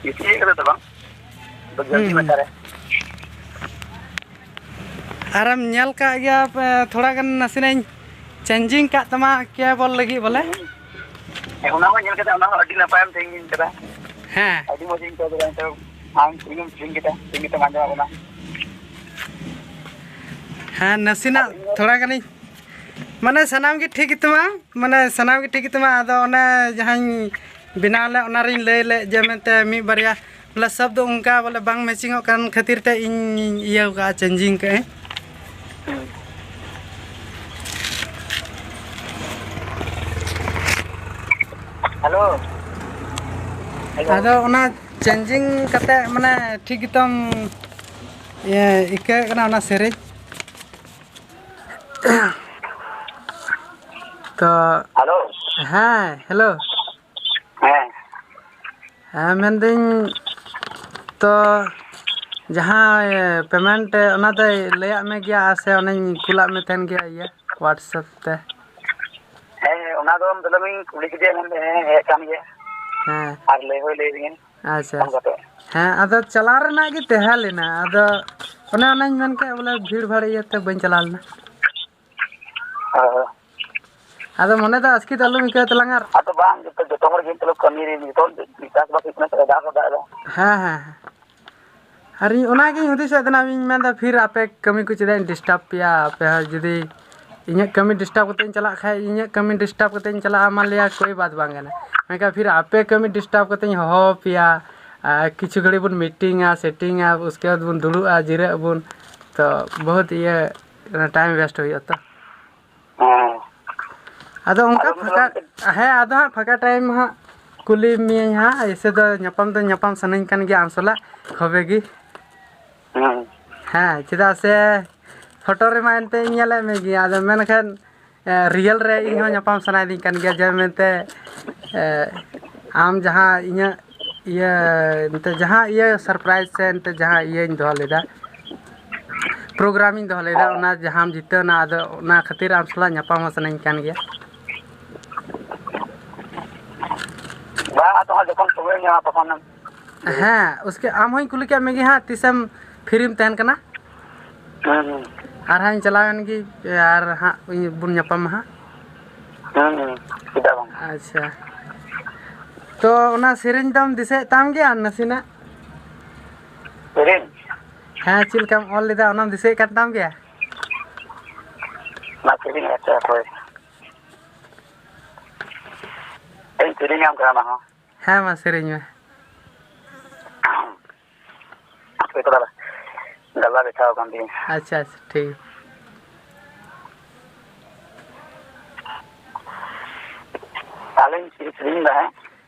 ᱵᱮᱥᱤ ᱤᱭᱟᱹ ᱠᱟᱛᱮ ᱫᱚ ᱵᱟᱝ᱾ ᱦᱩᱸ, ᱡᱚᱞᱫᱤ ᱦᱩᱸ᱾ ᱢᱟᱪᱷᱟ ᱨᱮ᱾ ᱟᱨᱮᱢ ᱧᱮᱞ ᱠᱟᱜ ᱜᱮᱭᱟ, ᱯᱮ, ᱛᱷᱚᱲᱟ ᱜᱟᱱ ᱱᱟᱥᱮᱱᱟᱜ ᱤᱧ ᱪᱮᱧᱡᱤᱝ ᱠᱟᱜ ᱛᱟᱢᱟ ᱠᱮᱵᱚᱞ ᱞᱟᱹᱜᱤᱫ ᱵᱚᱞᱮ᱾ ᱦᱮᱸ, ᱚᱱᱟ ᱦᱚᱸ ᱧᱮᱞ ᱠᱟᱛᱮ ᱚᱱᱟ ᱦᱚᱸ ᱟᱹᱰᱤ ᱱᱟᱯᱟᱭᱮᱢ ᱪᱮᱧᱡᱤᱝ ᱠᱟᱫᱟ᱾ ᱦᱮᱸ᱾ ᱟᱹᱰᱤ ᱢᱚᱡᱽ ᱤᱧ ᱟᱹᱭᱠᱟᱹᱣ ᱠᱮᱫᱟ᱾ ᱱᱤᱛᱚᱜ ᱟᱢ ᱥᱮᱨᱮᱧᱮᱢ ᱥᱮᱨᱮᱧ ᱠᱮᱫᱟ, ᱥᱮᱨᱮᱧ ᱠᱟᱛᱮᱢ ᱟᱸᱡᱚᱢᱟᱜ ᱵᱚᱱᱟ᱾ ᱦᱮᱸ, ᱱᱟᱥᱮᱱᱟᱜ ᱟᱫᱚ ᱤᱧ ᱦᱚᱸ ᱛᱷᱚᱲᱟ ᱜᱟᱱᱤᱧ, ᱢᱟᱱᱮ ᱥᱟᱱᱟᱢ ᱜᱮ ᱴᱷᱤᱠ ᱜᱮᱛᱟᱢᱟ, ᱢᱟᱱᱮ ᱥᱟᱱᱟᱢ ᱜᱮ ᱴᱷᱤᱠ ᱜᱮᱛᱟᱢᱟ᱾ ᱟᱫᱚ ᱚᱱᱮ ᱡᱟᱦᱟᱸᱧ ᱵᱮᱱᱟᱣ ᱞᱮᱫ, ᱚᱱᱟᱨᱤᱧ ᱞᱟᱹᱭ ᱞᱮᱫ ᱡᱮ ᱢᱮᱱᱛᱮ ᱢᱤᱫ ᱵᱟᱨᱭᱟ ᱵᱚᱞᱮ ᱥᱚᱵᱫᱚ ᱚᱱᱠᱟ ᱵᱚᱞᱮ ᱵᱟᱝ ᱢᱮᱪᱤᱝᱚᱜ ᱠᱟᱱ ᱠᱷᱟᱹᱛᱤᱨ ᱛᱮ ᱤᱧ ᱤᱭᱟᱹᱣ ᱠᱟᱜᱼᱟ, ᱪᱮᱧᱡᱤᱝ ᱠᱟᱜᱼᱟᱹᱧ᱾ ᱦᱮᱞᱳ᱾ ᱦᱮᱞᱳ᱾ ᱟᱫᱚ ᱚᱱᱟ ᱪᱮᱧᱡᱤᱝ ᱠᱟᱛᱮ ᱢᱟᱱᱮ ᱴᱷᱤᱠ ᱜᱮᱛᱚᱢ ᱤᱭᱟᱹ ᱟᱹᱭᱠᱟᱹᱣᱮᱫ ᱠᱟᱱᱟ ᱚᱱᱟ ᱥᱮᱨᱮᱧ? ᱛᱚ, ᱦᱮᱞᱳ᱾ ᱦᱮᱸ, ᱦᱮᱞᱳ᱾ ᱦᱮᱸ᱾ ᱦᱮᱸ, ᱢᱮᱱᱫᱟᱹᱧ, ᱛᱚ, ᱡᱟᱦᱟᱸ ᱯᱮᱢᱮᱱᱴ ᱚᱱᱟ ᱫᱚᱭ ᱞᱟᱹᱭᱟᱫ ᱢᱮ ᱜᱮᱭᱟ ᱥᱮ ᱚᱱᱮᱧ ᱠᱩᱞᱟᱫ ᱢᱮ ᱛᱟᱦᱮᱱ ᱜᱮᱭᱟ ᱤᱭᱟᱹ WhatsApp ᱛᱮ? ᱦᱮᱸ, ᱚᱱᱟ ᱫᱚ ᱢᱚᱛᱞᱚᱵ ᱤᱧ ᱠᱩᱞᱤ ᱠᱮᱫᱮᱭᱟ, ᱢᱮᱱᱫᱟ, "ᱦᱮᱸ, ᱦᱮᱡ ᱠᱟᱱ ᱜᱮᱭᱟ᱾" ᱦᱮᱸ᱾ ᱟᱨ ᱞᱟᱹᱭ ᱦᱚᱸᱭ ᱞᱟᱹᱭ ᱟᱹᱫᱤᱧᱟ ᱟᱪᱪᱷᱟ, ᱯᱷᱳᱱ ᱟᱪᱪᱷᱟ᱾ ᱠᱟᱛᱮ᱾ ᱦᱮᱸ, ᱟᱫᱚ ᱪᱟᱞᱟᱣ ᱨᱮᱱᱟᱜ ᱜᱮ ᱛᱟᱦᱮᱸ ᱞᱮᱱᱟ, ᱟᱫᱚ ᱚᱱᱮ ᱚᱱᱟᱧ ᱢᱮᱱ ᱠᱮᱫ ᱵᱚᱞᱮ ᱵᱷᱤᱲ ᱵᱷᱟᱲ ᱤᱭᱟᱹᱛᱮ ᱵᱟᱹᱧ ᱪᱟᱞᱟᱣ ᱞᱮᱱᱟ᱾ ᱦᱳᱭ, ᱦᱳᱭ᱾ ᱟᱫᱚ ᱢᱚᱱᱮ ᱫᱚ ᱟᱥᱠᱮᱛ ᱟᱞᱚᱢ ᱟᱹᱭᱠᱟᱹᱣ ᱛᱟᱞᱟᱝᱟ ᱟᱨ ᱟᱫᱚ ᱵᱟᱝ, ᱡᱚᱛᱚ, ᱡᱚᱛᱚ ᱦᱚᱲ ᱜᱮ ᱱᱤᱛᱚᱜ ᱠᱟᱹᱢᱤ ᱨᱮ, ᱡᱚᱛᱚ ᱦᱚᱲ ᱪᱟᱥᱵᱟᱥ ᱦᱩᱭᱩᱜ ᱠᱟᱱᱟ, ᱛᱚᱵᱮ ᱫᱟᱜ ᱦᱚᱸ ᱫᱟᱜ ᱮᱫᱟ᱾ ᱦᱮᱸ, ᱦᱮᱸ, ᱦᱮᱸ᱾ ᱟᱨ ᱤᱧ ᱚᱱᱟᱜᱤᱧ ᱦᱩᱫᱤᱥᱮᱫ ᱛᱟᱦᱮᱱᱟ, ᱤᱧ ᱢᱮᱱᱫᱟ, "ᱯᱷᱤᱨ ᱟᱯᱮ ᱠᱟᱹᱢᱤ ᱠᱚ ᱪᱮᱫᱟᱜ ᱤᱧ ᱰᱤᱥᱴᱟᱵᱽ ᱯᱮᱭᱟ? ᱟᱯᱮ ᱦᱚᱸ ᱡᱩᱫᱤ ᱤᱧᱟᱹᱜ ᱠᱟᱹᱢᱤ ᱰᱤᱥᱴᱟᱵᱽ ᱠᱟᱛᱮᱧ ᱪᱟᱞᱟᱜ ᱠᱷᱟᱡ, ᱤᱧᱟᱹᱜ ᱠᱟᱹᱢᱤ ᱰᱤᱥᱴᱟᱵᱽ ᱠᱟᱛᱮᱧ ᱪᱟᱞᱟᱜᱼᱟ, ᱢᱟᱱ ᱞᱤᱭᱟ ᱠᱳᱭ ᱵᱟᱛ ᱵᱟᱝ ᱠᱟᱱᱟ, ᱢᱮᱱᱠᱷᱟᱱ ᱯᱷᱤᱨ ᱟᱯᱮ ᱠᱟᱹᱢᱤ ᱰᱤᱥᱴᱟᱵᱽ ᱠᱟᱛᱮᱧ ᱦᱚᱦᱚ ᱟᱯᱮᱭᱟ, ᱟᱨ ᱠᱤᱪᱷᱩ ᱜᱷᱟᱹᱲᱤᱡ ᱵᱚᱱ ᱢᱤᱴᱤᱝᱟ, ᱥᱮᱴᱤᱝᱟ, ᱩᱥᱠᱮ ᱵᱟᱫᱽ ᱵᱚᱱ ᱫᱩᱲᱩᱵᱼᱟ, ᱡᱤᱨᱟᱹᱜ ᱟᱵᱚᱱ, ᱛᱚ ᱵᱚᱦᱩᱛ ᱤᱭᱟᱹ ᱴᱟᱭᱤᱢ ᱣᱮᱥᱴ ᱦᱩᱭᱩᱜᱼᱟ ᱛᱚ᱾ ᱦᱮᱸ᱾ ᱟᱫᱚ ᱚᱱᱠᱟ ᱟᱫᱚ ᱯᱷᱟᱸᱠᱟ, ᱢᱚᱴᱟᱢᱩᱴᱤ ᱦᱮᱸ, ᱟᱫᱚ ᱦᱟᱸᱜ ᱯᱷᱟᱸᱠᱟ ᱴᱟᱭᱤᱢ ᱦᱟᱸᱜ ᱠᱩᱞᱤ ᱢᱤᱭᱟᱹᱧ ᱦᱟᱸᱜ, ᱮᱭᱥᱮ ᱫᱚ ᱧᱟᱯᱟᱢ ᱫᱚ ᱧᱟᱯᱟᱢ ᱥᱟᱱᱟᱧ ᱠᱟᱱ ᱜᱮᱭᱟ ᱟᱢ ᱥᱟᱞᱟᱜ ᱠᱷᱚᱵᱮ ᱜᱮ᱾ ᱦᱮᱸ᱾ ᱦᱮᱸ, ᱪᱮᱫᱟᱜ ᱥᱮ ᱯᱷᱳᱴᱳ ᱨᱮᱢᱟ ᱮᱱᱛᱮ ᱤᱧ ᱧᱮᱞᱮᱫ ᱢᱮ ᱜᱮᱭᱟ, ᱟᱫᱚ ᱢᱮᱱᱠᱷᱟᱱ ᱨᱤᱭᱮᱞ ᱨᱮ ᱤᱧ ᱦᱚᱸ ᱧᱟᱯᱟᱢ ᱥᱟᱱᱟᱭᱮᱫᱤᱧ ᱠᱟᱱ ᱜᱮᱭᱟ, ᱡᱮ ᱢᱮᱱᱛᱮ ᱮ, ᱟᱢ ᱡᱟᱦᱟᱸ ᱤᱧᱟᱹᱜ ᱤᱭᱟᱹ ᱮᱱᱛᱮ ᱡᱟᱦᱟᱸ ᱤᱭᱟᱹ ᱥᱟᱨᱯᱨᱟᱭᱤᱡᱽ ᱥᱮ ᱮᱱᱛᱮ ᱡᱟᱦᱟᱸ ᱤᱭᱟᱹᱧ ᱫᱚᱦᱚ ᱞᱮᱫᱟ, ᱯᱨᱳᱜᱨᱟᱢᱤᱧ ᱫᱚᱦᱚ ᱞᱮᱫᱟ, ᱦᱮᱸ᱾ ᱚᱱᱟ ᱡᱟᱦᱟᱸᱢ ᱡᱤᱛᱟᱹᱣ ᱮᱱᱟ, ᱟᱫᱚ ᱚᱱᱟ ᱠᱷᱟᱹᱛᱤᱨ ᱟᱢ ᱥᱟᱞᱟᱜ ᱧᱟᱯᱟᱢ ᱦᱚᱸ ᱥᱟᱱᱟᱧ ᱠᱟᱱ ᱜᱮᱭᱟ᱾ ᱵᱟᱝ, ᱟᱫᱚ ᱦᱟᱸᱜ ᱡᱚᱠᱷᱚᱱ ᱥᱚᱢᱚᱭ ᱧᱟᱢᱟ ᱛᱚᱠᱷᱚᱱ ᱮᱢ ᱦᱮᱸ, ᱩᱥᱠᱮ ᱟᱢ ᱦᱚᱸᱧ ᱠᱩᱞᱤ ᱠᱮᱫ ᱢᱮᱜᱮ ᱦᱟᱸᱜ, ᱛᱤᱥᱮᱢ ᱯᱷᱤᱨᱤᱢ ᱛᱟᱦᱮᱱ ᱠᱟᱱᱟ? ᱦᱩᱸ, ᱦᱩᱸ᱾ ᱟᱨ ᱦᱟᱸᱜ ᱤᱧ ᱪᱟᱞᱟᱣᱮᱱ ᱜᱮ, ᱟᱨ ᱦᱟᱸᱜ ᱵᱚᱱ ᱧᱟᱯᱟᱢᱟ ᱦᱟᱸᱜ᱾ ᱦᱩᱸ, ᱦᱩᱸ᱾ ᱪᱮᱫᱟᱜ ᱵᱟᱝ? ᱟᱪᱪᱷᱟ, ᱛᱚ ᱚᱱᱟ ᱥᱮᱨᱮᱧ ᱫᱚᱢ ᱫᱤᱥᱟᱹᱭᱮᱫ ᱛᱟᱢ ᱜᱮᱭᱟ ᱱᱟᱥᱮᱱᱟᱜ? ᱥᱮᱨᱮᱧ? ᱦᱮᱸ, ᱪᱮᱫ ᱞᱮᱠᱟᱢ ᱚᱞ ᱞᱮᱫᱟ, ᱚᱱᱟᱢ ᱫᱤᱥᱟᱹᱭᱮᱫ ᱠᱟᱱ ᱛᱟᱢ ᱜᱮᱭᱟ? ᱚᱱᱟ ᱥᱮᱨᱮᱧ, ᱟᱪᱪᱷᱟ, ᱦᱳᱭ᱾ ᱤᱧ ᱥᱮᱨᱮᱧᱟᱢ ᱠᱟᱱᱟ ᱚᱱᱟ ᱦᱚᱸ᱾ ᱦᱮᱸ, ᱢᱟ ᱥᱮᱨᱮᱧ ᱢᱮ᱾ ᱦᱟᱯᱮ ᱛᱷᱚᱲᱟ ᱜᱟᱞᱟ ᱵᱮᱛᱷᱟᱣ ᱟᱠᱟᱱ ᱛᱤᱧᱟᱹ᱾ ᱟᱪᱪᱷᱟ, ᱟᱪᱪᱷᱟ, ᱴᱷᱤᱠ᱾ ᱛᱟᱦᱞᱮᱧ ᱥᱮᱨᱮᱧ ᱫᱟ, ᱦᱮᱸ?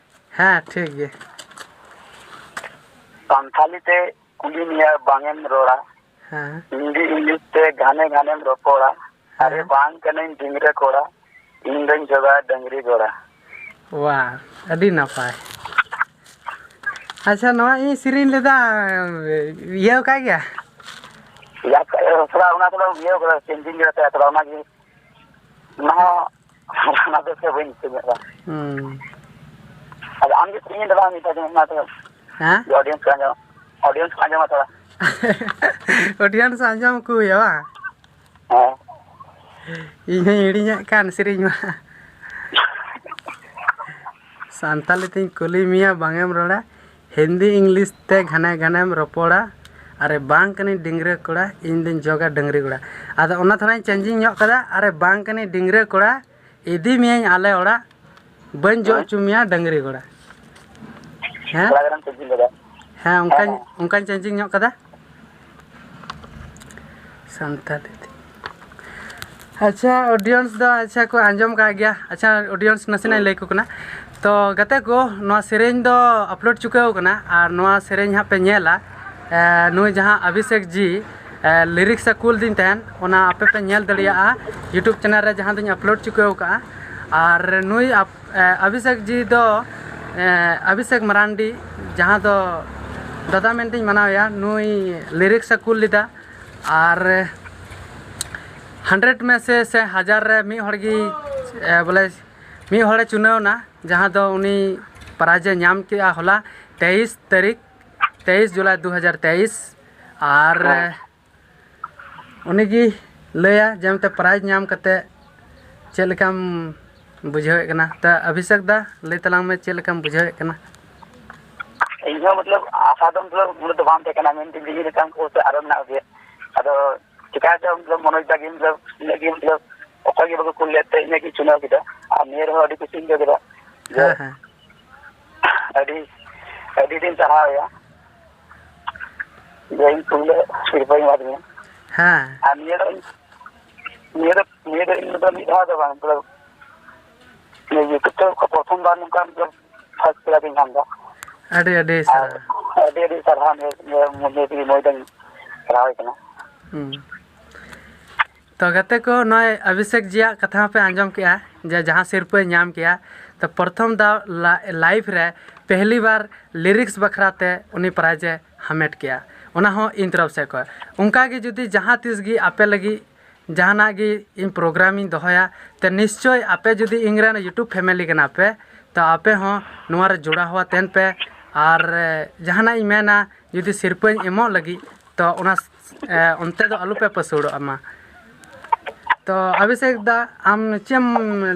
ᱦᱮᱸ, ᱴᱷᱤᱠ ᱜᱮᱭᱟ᱾ ᱥᱟᱱᱛᱷᱟᱞᱤ ᱛᱮ ᱠᱩᱞᱤ ᱢᱮᱭᱟ ᱵᱟᱝ ᱮᱢ ᱨᱚᱲᱟ, ᱦᱮᱸ᱾ ᱦᱤᱱᱫᱤ ᱤᱝᱞᱤᱥ ᱛᱮ ᱜᱷᱟᱱᱮ ᱜᱷᱟᱱᱮᱢ ᱨᱚᱯᱚᱲᱟ, ᱟᱨᱮ ᱦᱮᱸ᱾ ᱵᱟᱝ ᱠᱟᱹᱱᱟᱹᱧ ᱰᱤᱝᱨᱟᱹ ᱠᱚᱲᱟ, ᱤᱧ ᱫᱚᱧ ᱡᱚᱜᱟ ᱰᱟᱹᱝᱨᱤ ᱜᱚᱲᱟ᱾ ᱣᱟ, ᱟᱹᱰᱤ ᱱᱟᱯᱟᱭ᱾ ᱟᱪᱪᱷᱟ, ᱱᱚᱣᱟ ᱤᱧ ᱥᱮᱨᱮᱧ ᱞᱮᱫᱟ, ᱤᱭᱟᱹ ᱟᱠᱟᱫ ᱜᱮᱭᱟ? ᱤᱭᱟᱹ ᱟᱠᱟᱫ, ᱛᱷᱚᱲᱟ ᱚᱱᱟ ᱛᱷᱚᱲᱟ ᱤᱭᱟᱹ ᱠᱟᱫᱟ, ᱪᱮᱧᱡᱤᱝ ᱠᱟᱫᱟ, ᱛᱷᱚᱲᱟ ᱚᱱᱟᱜᱮ, ᱚᱱᱟ ᱦᱚᱸ ᱚᱱᱟ ᱫᱚ ᱥᱮ ᱵᱟᱹᱧ ᱫᱤᱥᱟᱹ ᱧᱚᱜ ᱫᱟ᱾ ᱦᱩᱸ᱾ ᱟᱫᱚ ᱟᱢ ᱜᱮ ᱥᱮᱨᱮᱧ ᱛᱟᱞᱟᱝ ᱢᱮ, ᱢᱤᱫ ᱫᱷᱟᱣ ᱚᱱᱟ ᱫᱚ᱾ ᱦᱮᱸ? ᱡᱮ audience ᱠᱚ ᱟᱸᱡᱚᱢ, audience ᱠᱚ ᱟᱸᱡᱚᱢᱟ ᱛᱷᱚᱲᱟ᱾ Audience ᱟᱸᱡᱚᱢ ᱠᱚ ᱦᱩᱭᱩᱜᱼᱟ, ᱵᱟᱝ? ᱦᱮᱸ᱾ ᱤᱧ ᱦᱚᱸᱧ ᱦᱤᱲᱤᱧᱮᱫ ᱠᱟᱱ ᱥᱮᱨᱮᱧ ᱢᱟ᱾ ᱥᱟᱱᱛᱟᱞᱤ ᱛᱤᱧ ᱠᱩᱞᱤ ᱢᱮᱭᱟ, ᱵᱟᱝ ᱮᱢ ᱨᱚᱲᱟ᱾ ᱦᱤᱱᱫᱤ ᱤᱝᱞᱤᱥ ᱛᱮ ᱜᱷᱟᱱᱮ ᱜᱷᱟᱱᱮᱢ ᱨᱚᱯᱚᱲᱟ᱾ ᱟᱨᱮ ᱵᱟᱝ ᱠᱟᱹᱱᱟᱹᱧ ᱰᱤᱝᱨᱟᱹ ᱠᱚᱲᱟ, ᱤᱧ ᱫᱩᱧ ᱡᱚᱜᱟ ᱰᱟᱹᱝᱨᱤ ᱜᱚᱲᱟ᱾ ᱟᱫᱚ ᱚᱱᱟ ᱛᱷᱚᱲᱟᱧ ᱪᱮᱧᱡᱤᱝ ᱧᱚᱜ ᱠᱟᱫᱟ, ᱟᱨᱮ ᱵᱟᱝ ᱠᱟᱹᱱᱟᱹᱧ ᱰᱤᱝᱨᱟᱹ ᱠᱚᱲᱟ, ᱤᱫᱤ ᱢᱤᱭᱟᱹᱧ ᱟᱞᱮ ᱚᱲᱟᱜ, ᱵᱟᱹᱧ ᱡᱚᱜ ᱦᱮᱸ? ᱦᱚᱪᱚ ᱢᱮᱭᱟ ᱰᱟᱹᱝᱨᱤ ᱜᱚᱲᱟ᱾ ᱦᱮᱸ? ᱛᱷᱚᱲᱟ ᱜᱟᱱᱮᱢ ᱪᱮᱧᱡᱤᱝ ᱠᱟᱫᱟ᱾ ᱦᱮᱸ, ᱚᱱᱠᱟᱧ, ᱦᱮᱸ, ᱦᱮᱸ᱾ ᱚᱱᱠᱟᱧ ᱪᱮᱧᱡᱤᱝ ᱧᱚᱜ ᱠᱟᱫᱟ᱾ ᱥᱟᱱᱛᱟᱲᱤ ᱛᱮ᱾ ᱟᱪᱪᱷᱟ, audience ᱫᱚ ᱟᱪᱪᱷᱟ ᱠᱚ ᱟᱸᱡᱚᱢ ᱠᱟᱜ ᱜᱮᱭᱟ᱾ ᱟᱪᱪᱷᱟ, audience ᱱᱟᱥᱮᱱᱟᱜ ᱤᱧ ᱞᱟᱹᱭ ᱟᱠᱚ ᱠᱟᱱᱟ᱾ ᱛᱚ ᱜᱟᱛᱮ ᱠᱚ, ᱱᱚᱣᱟ ᱥᱮᱨᱮᱧ ᱫᱚ upload ᱪᱩᱠᱟᱹᱣ ᱠᱟᱱᱟ, ᱟᱨ ᱱᱚᱣᱟ ᱥᱮᱨᱮᱧ ᱦᱟᱸᱜ ᱯᱮ ᱧᱮᱞᱟ᱾ ᱮ, ᱱᱩᱭ ᱡᱟᱦᱟᱸ ᱚᱵᱷᱤᱥᱮᱠ ᱡᱤ, ᱮ, lyrics ᱮ ᱠᱩᱞ ᱫᱤᱧ ᱛᱟᱦᱮᱸᱱ, ᱚᱱᱟ ᱟᱯᱮ ᱯᱮ ᱧᱮᱞ ᱫᱟᱲᱮᱭᱟᱜᱼᱟ YouTube channel ᱨᱮ, ᱡᱟᱦᱟᱸ ᱫᱚᱧ upload ᱪᱩᱠᱟᱹᱣ ᱠᱟᱜᱼᱟ᱾ ᱟᱨ ᱱᱩᱭ ᱟᱯ-, ᱮ, ᱚᱵᱷᱤᱥᱮᱠ ᱡᱤ ᱫᱚ, ᱮ, ᱚᱵᱷᱤᱥᱮᱠ ᱢᱟᱨᱟᱱᱰᱤ, ᱡᱟᱦᱟᱸ ᱫᱚ ᱫᱟᱫᱟ ᱢᱮᱱᱛᱮᱧ ᱢᱟᱱᱟᱣᱮᱭᱟ, ᱱᱩᱭ lyrics ᱮ ᱠᱩᱞ ᱞᱮᱫᱟ᱾ ᱟᱨ hundred ᱢᱮ ᱥᱮ, ᱥᱮ ᱦᱟᱡᱟᱨ ᱨᱮ ᱢᱤᱫ ᱦᱚᱲ ᱜᱮ, ᱮ, ᱵᱚᱞᱮ ᱢᱤᱫ ᱦᱚᱲᱮ ᱪᱩᱱᱟᱹᱣ ᱮᱱᱟ, ᱡᱟᱦᱟᱸ ᱫᱚ ᱩᱱᱤ prize ᱮ ᱧᱟᱢ ᱠᱮᱜᱼᱟ ᱦᱚᱞᱟ ᱛᱮᱭᱤᱥ ᱛᱟᱹᱨᱤᱠᱷ, ᱛᱮᱭᱤᱥ ᱡᱩᱞᱟᱭ ᱫᱩ ᱦᱟᱡᱟᱨ ᱛᱮᱭᱤᱥ᱾ ᱟᱨ ᱦᱮᱸ᱾ ᱩᱱᱤᱜᱮ ᱞᱟᱹᱭᱟ ᱡᱮ ᱢᱮᱱᱛᱮ prize ᱧᱟᱢ ᱠᱟᱛᱮ ᱪᱮᱫ ᱞᱮᱠᱟᱢ ᱵᱩᱡᱷᱟᱹᱣᱮᱫ ᱠᱟᱱᱟ? ᱛᱚ ᱚᱵᱷᱤᱥᱮᱠ ᱫᱟ, ᱞᱟᱹᱭ ᱛᱟᱞᱟᱝ ᱢᱮ ᱪᱮᱫ ᱞᱮᱠᱟᱢ ᱵᱩᱡᱷᱟᱹᱣᱮᱫ ᱠᱟᱱᱟ? ᱤᱧ ᱦᱚᱸ ᱢᱚᱛᱞᱚᱵ ᱟᱥᱟ ᱫᱚ ᱢᱚᱛᱞᱚᱵ ᱩᱱᱟᱹᱜ ᱫᱚ ᱵᱟᱝ ᱛᱟᱦᱮᱸ ᱠᱟᱱᱟ, ᱢᱮᱱᱛᱮ ᱡᱤᱣᱤ ᱞᱮᱠᱟᱱ ᱠᱚ ᱥᱮ ᱟᱨᱚ ᱢᱮᱱᱟᱜ ᱠᱚᱜᱮᱭᱟ᱾ ᱟᱫᱚ ᱪᱤᱠᱟᱹᱛᱮ ᱢᱚᱛᱞᱚᱵ ᱢᱚᱱᱳᱡᱽ ᱫᱟ ᱜᱮ ᱢᱚᱛᱞᱚᱵ ᱤᱱᱟᱹᱜ ᱜᱮ ᱢᱚᱛᱞᱚᱵ ᱚᱠᱚᱭ ᱜᱮ ᱵᱟᱠᱚ ᱠᱩᱞ ᱞᱮᱫ ᱛᱮ ᱤᱧᱟᱹᱜ ᱜᱮ ᱪᱩᱱᱟᱹᱣ ᱠᱮᱫᱟ᱾ ᱟᱨ ᱱᱤᱭᱟᱹ ᱨᱮᱦᱚᱸ ᱟᱹᱰᱤ ᱠᱩᱥᱤᱧ ᱟᱹᱭᱠᱟᱹᱣ ᱠᱮᱫᱟ ᱡᱮ ᱦᱮᱸ, ᱦᱮᱸ᱾ ᱟᱹᱰᱤ, ᱟᱹᱰᱤ ᱟᱹᱰᱤᱧ ᱥᱟᱨᱦᱟᱣᱮᱭᱟ ᱡᱮ ᱤᱧ ᱯᱩᱭᱞᱟᱹ ᱥᱤᱨᱯᱟᱹᱧ ᱮᱢᱟᱫᱤᱧᱟ᱾ ᱦᱮᱸ᱾ ᱟᱨ ᱱᱤᱭᱟᱹ ᱫᱚ ᱤᱧ, ᱱᱤᱭᱟᱹ ᱫᱚ, ᱱᱤᱭᱟᱹ ᱫᱚ ᱤᱧ ᱫᱚ ᱢᱤᱫ ᱫᱷᱟᱣ ᱫᱚ ᱵᱟᱝ, ᱢᱚᱛᱞᱚᱵ ᱱᱤᱭᱟᱹ YouTube ᱛᱮ ᱯᱨᱚᱛᱷᱚᱢ ᱵᱟᱨ ᱱᱚᱝᱠᱟ ᱢᱚᱛᱞᱚᱵ first prize ᱤᱧ ᱧᱟᱢ ᱮᱫᱟ᱾ ᱟᱹᱰᱤ ᱟᱹᱰᱤ ᱟᱨ ᱥᱟᱨᱦᱟᱣ᱾ ᱟᱹᱰᱤ ᱟᱹᱰᱤ ᱥᱟᱨᱦᱟᱣ ᱱᱤᱭᱟᱹ, ᱱᱤᱭᱟᱹ ᱢᱚᱱᱮ ᱛᱮᱜᱮ ᱢᱚᱡᱽ ᱫᱚᱧ ᱥᱟᱨᱦᱟᱣ ᱠᱟᱱᱟ᱾ ᱦᱩᱸ᱾ ᱛᱚ ᱜᱟᱛᱮ ᱠᱚ, ᱱᱚᱜᱼᱚᱭ ᱚᱵᱷᱤᱥᱮᱠ ᱡᱤᱭᱟᱜ ᱠᱟᱛᱷᱟ ᱦᱚᱸᱯᱮ ᱟᱸᱡᱚᱢ ᱠᱮᱜᱼᱟ ᱡᱮ ᱡᱟᱦᱟᱸ ᱥᱤᱨᱯᱟᱹᱭ ᱧᱟᱢ ᱠᱮᱜᱼᱟ, ᱛᱚ ᱯᱨᱚᱛᱷᱚᱢ ᱫᱟᱣ ᱞᱟ-, life ᱨᱮ ᱯᱮᱦᱞᱤ ᱵᱟᱨ lyrics ᱵᱟᱠᱷᱨᱟ ᱛᱮ ᱩᱱᱤ prize ᱮ ᱦᱟᱢᱮᱴ ᱠᱮᱜᱼᱟ, ᱚᱱᱟ ᱦᱚᱸ ᱤᱧ ᱛᱚᱨᱚᱯ ᱥᱮᱫ ᱠᱷᱚᱱ᱾ ᱚᱱᱠᱟ ᱜᱮ ᱡᱩᱫᱤ ᱡᱟᱦᱟᱸ ᱛᱤᱥ ᱜᱮ ᱟᱯᱮ ᱞᱟᱹᱜᱤᱫ ᱡᱟᱦᱟᱱᱟᱜ ᱜᱮ ᱤᱧ program ᱤᱧ ᱫᱚᱦᱚᱭᱟ, ᱛᱚ ᱱᱤᱥᱪᱚᱭ ᱟᱯᱮ ᱡᱩᱫᱤ ᱤᱧ ᱨᱮᱱ YouTube family ᱠᱟᱱᱟ ᱯᱮ, ᱛᱚ ᱟᱯᱮ ᱦᱚᱸ ᱱᱚᱣᱟ ᱨᱮ ᱡᱚᱲᱟᱣ ᱛᱟᱦᱮᱱ ᱯᱮ᱾ ᱟᱨ, ᱮ, ᱡᱟᱦᱟᱱᱟᱜ ᱤᱧ ᱢᱮᱱᱟ, ᱡᱩᱫᱤ ᱥᱤᱨᱯᱟᱹᱧ ᱮᱢᱚᱜ ᱞᱟᱹᱜᱤᱫ, ᱛᱚ ᱚᱱᱟ, ᱮ, ᱚᱱᱛᱮ ᱫᱚ ᱟᱞᱚ ᱯᱮ ᱯᱟᱹᱥᱩᱲᱚᱜ ᱢᱟ᱾ ᱛᱚ ᱚᱵᱷᱤᱥᱮᱠ ᱫᱟ, ᱟᱢ ᱪᱮᱫ ᱮᱢ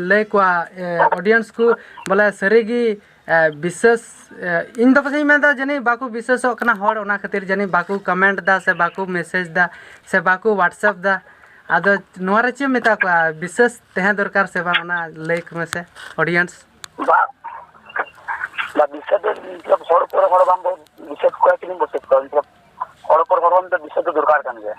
ᱞᱟᱹᱭ ᱠᱚᱣᱟ, ᱮ, audience ᱠᱚ, ᱵᱚᱞᱮ ᱥᱟᱹᱨᱤ ᱜᱮ, ᱮ, ᱵᱤᱥᱥᱟᱹᱥ, ᱮ, ᱤᱧ ᱫᱚ ᱯᱟᱥᱮᱡ ᱤᱧ ᱢᱮᱱᱫᱟ ᱡᱟᱹᱱᱤᱡ ᱵᱟᱠᱚ ᱵᱤᱥᱥᱟᱹᱥᱚᱜ ᱠᱟᱱᱟ ᱦᱚᱲ, ᱚᱱᱟ ᱠᱷᱟᱹᱛᱤᱨ ᱡᱟᱹᱱᱤᱡ ᱵᱟᱠᱚ comment ᱫᱟ ᱥᱮ ᱵᱟᱠᱚ message ᱫᱟ ᱥᱮ ᱵᱟᱠᱚ WhatsApp ᱫᱟ᱾ ᱟᱫᱚ ᱱᱚᱣᱟ ᱨᱮ ᱪᱮᱫ ᱮᱢ ᱢᱮᱛᱟ ᱠᱚᱣᱟ, ᱵᱤᱥᱥᱟᱹᱥ ᱛᱟᱦᱮᱸ ᱫᱚᱨᱠᱟᱨ ᱥᱮ ᱵᱟᱝ, ᱚᱱᱟ ᱞᱟᱹᱭ ᱠᱚ ᱢᱮᱥᱮ audience᱾ ᱵᱟ, ᱵᱟ, ᱵᱤᱥᱥᱟᱹᱥ ᱫᱚ ᱢᱚᱛᱞᱚᱵ ᱦᱚᱲ ᱩᱯᱚᱨ ᱦᱚᱲ ᱵᱟᱝ ᱵᱚ ᱵᱤᱥᱥᱟᱹᱥ ᱠᱚᱣᱟ, ᱪᱮᱫ ᱮᱢ ᱵᱤᱥᱥᱟᱹᱥ ᱠᱚᱣᱟ? ᱢᱚᱛᱞᱚᱵ ᱦᱚᱲ ᱩᱯᱚᱨ ᱦᱚᱲ ᱫᱚ ᱵᱤᱥᱥᱟᱹᱥ ᱫᱚ ᱫᱚᱨᱠᱟᱨ ᱠᱟᱱ ᱜᱮᱭᱟ᱾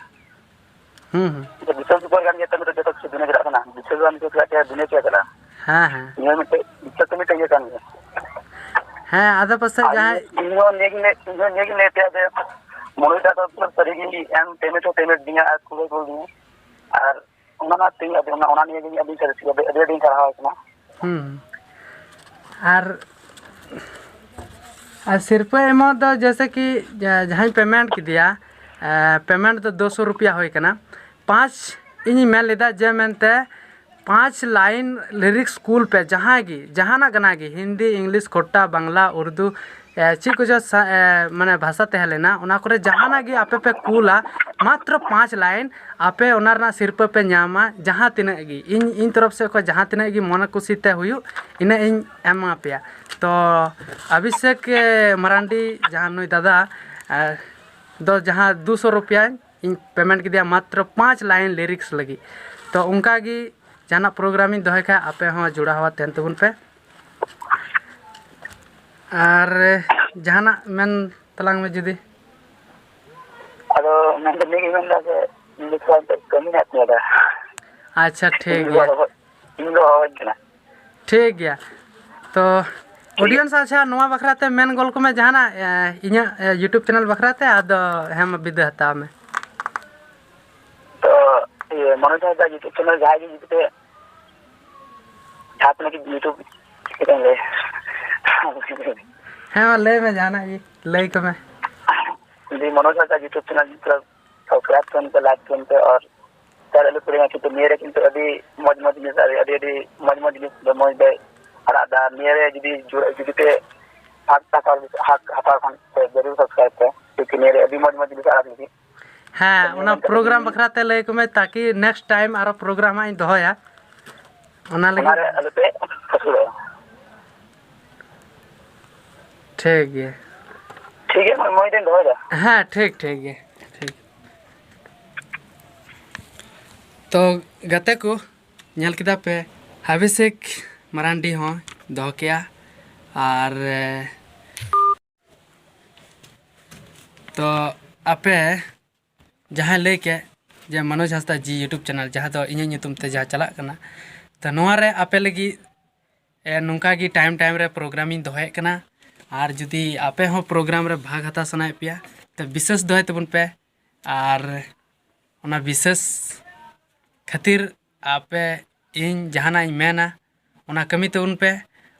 ᱦᱩᱸ, ᱦᱩᱸ᱾ ᱫᱤᱥᱚᱢ ᱥᱩᱯᱟᱨ ᱜᱟᱱ ᱜᱮ ᱛᱟᱦᱮᱸ ᱫᱚ ᱡᱚᱛᱚ ᱠᱤᱪᱷᱩ ᱫᱩᱱᱤᱭᱟᱹ ᱪᱟᱞᱟᱜ ᱠᱟᱱᱟ, ᱫᱤᱥᱚᱢ ᱜᱟᱱ ᱜᱮ ᱪᱟᱞᱟᱜ ᱠᱟᱱᱟ, ᱫᱩᱱᱤᱭᱟᱹ ᱪᱟᱞᱟᱜ ᱠᱟᱱᱟ᱾ ᱦᱮᱸ, ᱦᱮᱸ᱾ ᱱᱤᱭᱟᱹ ᱢᱤᱫᱴᱮᱡ ᱫᱤᱥᱚᱢ ᱫᱚ ᱢᱤᱫᱴᱮᱡ ᱤᱭᱟᱹ ᱠᱟᱱ ᱜᱮᱭᱟ᱾ ᱦᱮᱸ, ᱟᱫᱚ ᱯᱟᱥᱮᱡ ᱟᱨ ᱡᱟᱦᱟᱸᱭ ᱤᱧ ᱦᱚᱸ ᱱᱤᱭᱟᱹ ᱜᱮᱧ ᱞᱟᱹᱭ, ᱤᱧ ᱦᱚᱸ ᱱᱤᱭᱟᱹ ᱜᱤᱧ ᱞᱟᱹᱭ ᱛᱮ ᱡᱮ ᱢᱚᱱᱳᱡᱽ ᱫᱟ ᱫᱚ ᱥᱟᱹᱨᱤ ᱜᱮ ᱮᱢ ᱯᱮᱢᱮᱱᱴ ᱦᱚᱸ ᱯᱮᱢᱮᱱᱴ ᱫᱤᱧᱟ ᱟᱨ ᱠᱩᱞ ᱦᱚᱸ ᱠᱩᱞ ᱫᱤᱧᱟ᱾ ᱟᱨ ᱚᱱᱟ ᱢᱟ ᱛᱮᱦᱮᱧ ᱟᱹᱰᱤ, ᱚᱱᱟ, ᱚᱱᱟ ᱱᱤᱭᱮ ᱜᱮ ᱟᱹᱰᱤ ᱥᱟᱹᱨᱤ ᱟᱹᱰᱤ, ᱟᱹᱰᱤ ᱟᱹᱰᱤᱧ ᱥᱟᱨᱦᱟᱣ ᱠᱟᱱᱟ᱾ ᱦᱩᱸ᱾ ᱟᱨ, ᱟᱨ ᱥᱤᱨᱯᱟᱹ ᱮᱢᱚᱜ ᱫᱚ ᱡᱮᱭᱥᱮ ᱠᱤ ᱡᱟ-, ᱡᱟᱦᱟᱸᱧ ᱯᱮᱢᱮᱱᱴ ᱠᱮᱫᱮᱭᱟ, ᱮ, ᱯᱮᱢᱮᱱᱴ ᱫᱚ ᱫᱩ ᱥᱚ ᱨᱩᱯᱤᱭᱟ ᱦᱩᱭ ᱠᱟᱱᱟ᱾ ᱯᱟᱸᱪ ᱤᱧᱤᱧ ᱢᱮᱱ ᱞᱮᱫᱟ ᱡᱮ ᱢᱮᱱᱛᱮ ᱯᱟᱸᱪ ᱞᱟᱭᱤᱱ ᱞᱤᱨᱤᱠᱥ ᱠᱩᱞ ᱯᱮ, ᱡᱟᱦᱟᱸᱭ ᱜᱮ, ᱡᱟᱦᱟᱱᱟᱜ ᱠᱟᱱᱟ ᱜᱮ, ᱦᱤᱱᱫᱤ, ᱤᱝᱞᱤᱥ, ᱠᱷᱳᱴᱴᱟ, ᱵᱟᱝᱞᱟ, ᱩᱨᱫᱩ, ᱮ, ᱪᱮᱫ ᱠᱚᱪᱚ ᱥᱟ-, ᱮ, ᱢᱟᱱᱮ ᱵᱷᱟᱥᱟ ᱛᱟᱦᱮᱸ ᱞᱮᱱᱟ, ᱚᱱᱟ ᱠᱚᱨᱮ ᱡᱟᱦᱟᱱᱟᱜ ᱜᱮ ᱟᱯᱮ ᱯᱮ ᱠᱩᱞᱟ, ᱢᱟᱛᱨᱚ ᱯᱟᱸᱪ ᱞᱟᱭᱤᱱ, ᱟᱯᱮ ᱚᱱᱟ ᱨᱮᱱᱟᱜ ᱥᱤᱨᱯᱟᱹ ᱯᱮ ᱧᱟᱢᱟ᱾ ᱡᱟᱦᱟᱸ ᱛᱤᱱᱟᱹᱜ ᱜᱮ, ᱤᱧ, ᱤᱧ ᱛᱚᱨᱚᱯ ᱥᱮᱫ ᱠᱷᱚᱱ ᱡᱟᱦᱟᱸ ᱛᱤᱱᱟᱹᱜ ᱜᱮ ᱢᱚᱱᱮ ᱠᱩᱥᱤ ᱛᱮ ᱦᱩᱭᱩᱜ, ᱤᱱᱟᱹᱜ ᱤᱧ ᱮᱢᱟ ᱯᱮᱭᱟ᱾ ᱛᱚ ᱚᱵᱷᱤᱥᱮᱠ, ᱮ, ᱢᱟᱨᱟᱱᱰᱤ, ᱡᱟᱦᱟᱸ ᱱᱩᱭ ᱫᱟᱫᱟ, ᱮ, ᱫᱚ ᱡᱟᱦᱟᱸ ᱫᱩ ᱥᱚ ᱨᱩᱯᱤᱭᱟᱧ ᱤᱧ ᱯᱮᱢᱮᱱᱴ ᱠᱮᱫᱮᱭᱟ ᱢᱟᱛᱨᱚ ᱯᱟᱸᱪ ᱞᱟᱭᱤᱱ ᱞᱤᱨᱤᱠᱥ ᱞᱟᱹᱜᱤᱫ᱾ ᱛᱚ ᱚᱱᱠᱟ ᱜᱮ ᱡᱟᱦᱟᱱᱟᱜ ᱯᱨᱳᱜᱨᱟᱢᱤᱧ ᱫᱚᱦᱚᱭ ᱠᱷᱟᱡ, ᱟᱯᱮ ᱦᱚᱸ ᱡᱚᱲᱟᱣ ᱛᱟᱦᱮᱱ ᱛᱟᱵᱚᱱ ᱯᱮ᱾ ᱟᱨ ᱡᱟᱦᱟᱱᱟᱜ ᱢᱮᱱ ᱛᱟᱞᱟᱝ ᱢᱮ ᱡᱩᱫᱤ᱾ ᱟᱫᱚ ᱢᱮᱱ ᱫᱚ ᱱᱤᱭᱟᱹ ᱜᱮ ᱢᱮᱱᱫᱟ ᱡᱮ ᱤᱧ ᱫᱚ ᱛᱷᱚᱲᱟ ᱱᱤᱛᱚᱜ ᱠᱟᱹᱢᱤ ᱦᱮᱱᱟᱜ ᱛᱤᱧᱟᱹ ᱫᱟ᱾ ᱟᱪᱪᱷᱟ, ᱴᱷᱤᱠ ᱤᱧ ᱜᱮᱭᱟ᱾ ᱜᱚᱲᱚ, ᱤᱧ ᱜᱚᱲᱚ ᱟᱹᱧ ᱠᱟᱱᱟ᱾ ᱴᱷᱤᱠ ᱜᱮᱭᱟ᱾ ᱛᱚ, ᱴᱷᱤᱠ ᱜᱮᱭᱟ᱾ Audience, ᱟᱪᱪᱷᱟ, ᱱᱚᱣᱟ ᱵᱟᱠᱷᱨᱟ ᱛᱮ ᱢᱮᱱ ᱜᱚᱞ ᱠᱚᱢᱮ ᱡᱟᱦᱟᱱᱟᱜ, ᱮ, ᱤᱧᱟᱹᱜ, ᱮ, YouTube channel ᱵᱟᱠᱷᱨᱟ ᱛᱮ, ᱟᱫᱚ ᱦᱮᱸ, ᱢᱟ ᱵᱤᱫᱟᱹ ᱦᱟᱛᱟᱣ ᱢᱮ᱾ ᱛᱚ, ᱤᱭᱟᱹ, ᱢᱚᱱᱳᱡᱽ ᱦᱟᱸᱥᱫᱟ YouTube channel ᱡᱟᱦᱟᱸᱭ ᱜᱮ ᱡᱩᱫᱤ ᱯᱮ ᱡᱟᱦᱟᱸ ᱛᱤᱱᱟᱹᱜ ᱜᱮ YouTube ᱪᱮᱫ ᱤᱧ ᱞᱟᱹᱭᱟ? ᱦᱮᱸ, ᱢᱟ ᱞᱟᱹᱭ ᱢᱮ, ᱡᱟᱦᱟᱱᱟᱜ ᱜᱮ ᱞᱟᱹᱭ ᱠᱚᱢᱮ᱾ ᱡᱩᱫᱤ ᱢᱚᱱᱳᱡᱽ ᱦᱟᱸᱥᱫᱟ YouTube channel ᱡᱩᱫᱤ ᱯᱮ subscribe ᱠᱷᱟᱱ ᱯᱮ, like ᱠᱷᱟᱱ ᱯᱮ, ᱟᱨ share ᱟᱞᱚ ᱯᱮ ᱦᱤᱲᱤᱧᱟ, ᱠᱤᱱᱛᱩ ᱱᱤᱭᱟᱹ ᱨᱮ ᱠᱤᱱᱛᱩ ᱟᱹᱰᱤ ᱢᱚᱡᱽ ᱢᱚᱡᱽ ᱡᱤᱱᱤᱥ, ᱟᱹᱰᱤ, ᱟᱹᱰᱤ ᱢᱚᱡᱽ ᱢᱚᱡᱽ ᱡᱤᱱᱤᱥ ᱫᱚ ᱢᱚᱡᱽ ᱫᱚᱭ ᱟᱲᱟᱜ ᱫᱟ᱾ ᱱᱤᱭᱟᱹ ᱨᱮ ᱡᱩᱫᱤ ᱡᱩᱲᱟᱹ, ᱡᱩᱫᱤ ᱯᱮ ᱦᱟᱛ ᱦᱟᱛᱟᱣ, ᱦᱟᱛ ᱦᱟᱛᱟᱣ ᱠᱷᱟᱱ ᱯᱮ ᱡᱟᱹᱨᱩᱲ subscribe ᱯᱮ, ᱠᱤᱭᱩᱠᱤ ᱱᱤᱭᱟᱹ ᱨᱮ ᱟᱹᱰᱤ ᱢᱚᱡᱽ ᱢᱚᱡᱽ ᱡᱤᱱᱤᱥ ᱟᱲᱟᱜ ᱞᱟᱹᱜᱤᱫ᱾ ᱦᱮᱸ, ᱛᱚ ᱱᱤᱭᱟᱹ ᱚᱱᱟ ᱢᱮᱱ ᱠᱟᱛᱮ program ᱜᱮ ᱵᱟᱠᱷᱨᱟ ᱛᱮ ᱞᱟᱹᱭ ᱠᱚᱢᱮ, ᱛᱟᱠᱤ next time ᱟᱨᱚ program ᱦᱟᱸᱜ ᱤᱧ ᱫᱚᱦᱚᱭᱟ᱾ ᱚᱱᱟ ᱞᱟᱹᱜᱤᱫ ᱚᱱᱟᱨᱮ ᱟᱞᱚᱯᱮ ᱯᱷᱟᱹᱥᱩᱲᱚᱜᱼᱟ᱾ ᱴᱷᱤᱠ ᱜᱮᱭᱟ᱾ ᱴᱷᱤᱠ ᱜᱮᱭᱟ, ᱢᱟ, ᱢᱟ, ᱤᱧ ᱫᱚᱧ ᱫᱚᱦᱚᱭᱮᱫᱟ᱾ ᱦᱮᱸ, ᱴᱷᱤᱠ, ᱴᱷᱤᱠ ᱜᱮᱭᱟ, ᱴᱷᱤᱠ᱾ ᱛᱚ, ᱜᱟᱛᱮ ᱠᱚ, ᱧᱮᱞ ᱠᱮᱫᱟ ᱯᱮ, ᱚᱵᱷᱤᱥᱮᱠ ᱢᱟᱨᱟᱱᱰᱤ ᱦᱚᱸ ᱫᱚᱦᱚ ᱠᱮᱜᱼᱟ᱾ ᱟᱨ, ᱮ, ᱛᱚ, ᱟᱯᱮ ᱡᱟᱦᱟᱸᱭ ᱞᱟᱹᱭ ᱠᱮᱫ, ᱡᱮ ᱢᱚᱱᱳᱡᱽ ᱦᱟᱸᱥᱫᱟ ᱡᱤ YouTube ᱪᱮᱱᱮᱞ, ᱡᱟᱦᱟᱸ ᱫᱚ ᱤᱧᱟᱹᱜ ᱧᱩᱛᱩᱢ ᱛᱮ ᱡᱟᱦᱟᱸ ᱪᱟᱞᱟᱜ ᱠᱟᱱᱟ, ᱛᱚ ᱱᱚᱣᱟ ᱨᱮ ᱟᱯᱮ ᱞᱟᱹᱜᱤᱫ ᱮ, ᱱᱚᱝᱠᱟ ᱜᱮ ᱴᱟᱭᱤᱢ ᱴᱟᱭᱤᱢ ᱨᱮ ᱯᱨᱳᱜᱨᱟᱢᱤᱧ ᱫᱚᱦᱚᱭᱮᱫ ᱠᱟᱱᱟ᱾ ᱟᱨ ᱡᱩᱫᱤ ᱟᱯᱮ ᱦᱚᱸ ᱯᱨᱳᱜᱨᱟᱢ ᱨᱮ ᱵᱷᱟᱜᱽ ᱦᱟᱛᱟᱣ ᱥᱟᱱᱟᱭᱮᱫ ᱯᱮᱭᱟ, ᱛᱚ ᱵᱤᱥᱮᱥ ᱫᱚᱦᱚᱭ ᱛᱟᱵᱚᱱ ᱯᱮ᱾ ᱟᱨ ᱚᱱᱟ ᱵᱤᱥᱮᱥ ᱠᱷᱟᱹᱛᱤᱨ ᱟᱯᱮ ᱤᱧ ᱡᱟᱦᱟᱱᱟᱜ ᱤᱧ ᱢᱮᱱᱟ, ᱚᱱᱟ ᱠᱟᱹᱢᱤ ᱛᱟᱵᱚᱱ ᱯᱮ᱾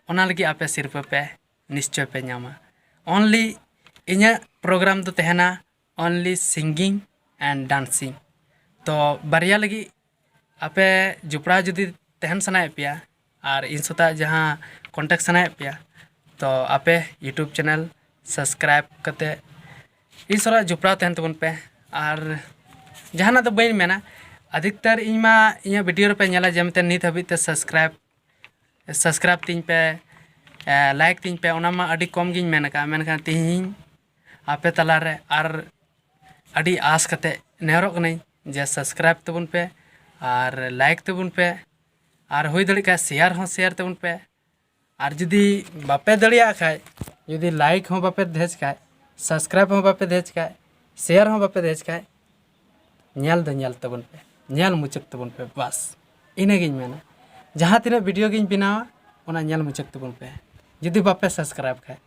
ᱚᱱᱟ ᱞᱟᱹᱜᱤᱫ ᱟᱯᱮ ᱥᱤᱨᱯᱟᱹ ᱯᱮ ᱱᱤᱥᱪᱚᱭ ᱯᱮ ᱧᱟᱢᱟ᱾ Only ᱤᱧᱟᱹᱜ ᱯᱨᱳᱜᱨᱟᱢ ᱫᱚ ᱛᱟᱦᱮᱱᱟ only singing and dancing᱾ ᱛᱚ ᱵᱟᱨᱭᱟ ᱞᱟᱹᱜᱤᱫ ᱟᱯᱮ ᱡᱚᱯᱲᱟᱣ ᱡᱩᱫᱤ ᱛᱟᱦᱮᱱ ᱥᱟᱱᱟᱭᱮᱫ ᱯᱮᱭᱟ ᱟᱨ ᱤᱧ ᱥᱟᱛᱟᱜ ᱡᱟᱦᱟᱸ ᱠᱚᱱᱴᱟᱠᱴ ᱥᱟᱱᱟᱭᱮᱫ ᱯᱮᱭᱟ, ᱛᱚ ᱟᱯᱮ YouTube ᱪᱮᱱᱮᱞ ᱥᱟᱵᱥᱠᱨᱟᱭᱤᱵ ᱠᱟᱛᱮ ᱤᱧ ᱥᱟᱞᱟᱜ ᱡᱚᱯᱲᱟᱣ ᱛᱟᱦᱮᱱ ᱛᱟᱵᱚᱱ ᱯᱮ᱾ ᱟᱨ ᱡᱟᱦᱟᱱᱟᱜ ᱫᱚ ᱵᱟᱹᱧ ᱢᱮᱱᱟ, ᱟᱫᱷᱤᱠᱛᱟᱨ ᱤᱧ ᱢᱟ ᱤᱧᱟᱹᱜ ᱵᱷᱤᱰᱤᱭᱳ ᱨᱮᱯᱮ ᱧᱮᱞᱟ ᱡᱮ ᱢᱮᱱᱛᱮ ᱱᱤᱛ ᱦᱟᱹᱵᱤᱡ ᱛᱮ ᱥᱟᱵᱥᱠᱨᱟᱭᱤᱵ ᱥᱟᱵᱥᱠᱨᱟᱭᱤᱵ ᱛᱤᱧ ᱯᱮ, ᱞᱟᱭᱤᱠ ᱛᱤᱧ ᱯᱮ, ᱚᱱᱟ ᱢᱟ ᱟᱹᱰᱤ ᱠᱚᱢ ᱜᱤᱧ ᱢᱮᱱ ᱟᱠᱟᱫᱼᱟ᱾ ᱢᱮᱱᱠᱷᱟᱱ ᱛᱮᱦᱮᱧ ᱟᱯᱮ ᱛᱟᱞᱟᱨᱮ ᱟᱨ ᱟᱹᱰᱤ ᱟᱸᱥ ᱠᱟᱛᱮ ᱱᱮᱦᱚᱨᱚᱜ ᱠᱟᱹᱱᱟᱹᱧ ᱡᱮ ᱥᱟᱵᱥᱠᱨᱟᱭᱤᱵ ᱛᱟᱵᱚᱱ ᱯᱮ ᱟᱨ ᱞᱟᱭᱤᱠ ᱛᱟᱵᱚᱱ ᱯᱮ, ᱟᱨ ᱦᱩᱭ ᱫᱟᱲᱮᱭᱟᱜ ᱠᱷᱟᱱ ᱥᱮᱭᱟᱨ ᱦᱚᱸ ᱥᱮᱭᱟᱨ ᱛᱟᱵᱚᱱ ᱯᱮ᱾ ᱟᱨ ᱡᱩᱫᱤ ᱵᱟᱯᱮ ᱫᱟᱲᱮᱭᱟᱜ ᱠᱷᱟᱡ, ᱡᱩᱫᱤ ᱞᱟᱭᱤᱠ ᱦᱚᱸ ᱵᱟᱯᱮ ᱫᱷᱮᱡ ᱠᱷᱟᱡ, ᱥᱟᱵᱥᱠᱨᱟᱭᱤᱵ ᱦᱚᱸ ᱵᱟᱯᱮ ᱫᱷᱮᱡ ᱠᱷᱟᱡ, ᱥᱮᱭᱟᱨ ᱦᱚᱸ ᱵᱟᱯᱮ ᱫᱷᱮᱡ ᱠᱷᱟᱡ, ᱧᱮᱞ ᱫᱚ ᱧᱮᱞ ᱛᱟᱵᱚᱱ ᱯᱮ, ᱧᱮᱞ ᱢᱩᱪᱟᱹᱫ ᱛᱟᱵᱚᱱ ᱯᱮ᱾ ᱵᱟᱥ ᱤᱱᱟᱹᱜᱤᱧ ᱢᱮᱱᱟ᱾ ᱡᱟᱦᱟᱸ ᱛᱤᱱᱟᱹᱜ ᱵᱷᱤᱰᱤᱭᱳ ᱜᱤᱧ ᱵᱮᱱᱟᱣᱟ, ᱚᱱᱟ ᱧᱮᱞ ᱢᱩᱪᱟᱹᱫ ᱛᱟᱵᱚᱱ ᱯᱮ, ᱡᱩᱫᱤ ᱵᱟᱯᱮ ᱥᱟᱵᱥᱠᱨᱟᱭᱤᱵ ᱠᱷᱟᱡ᱾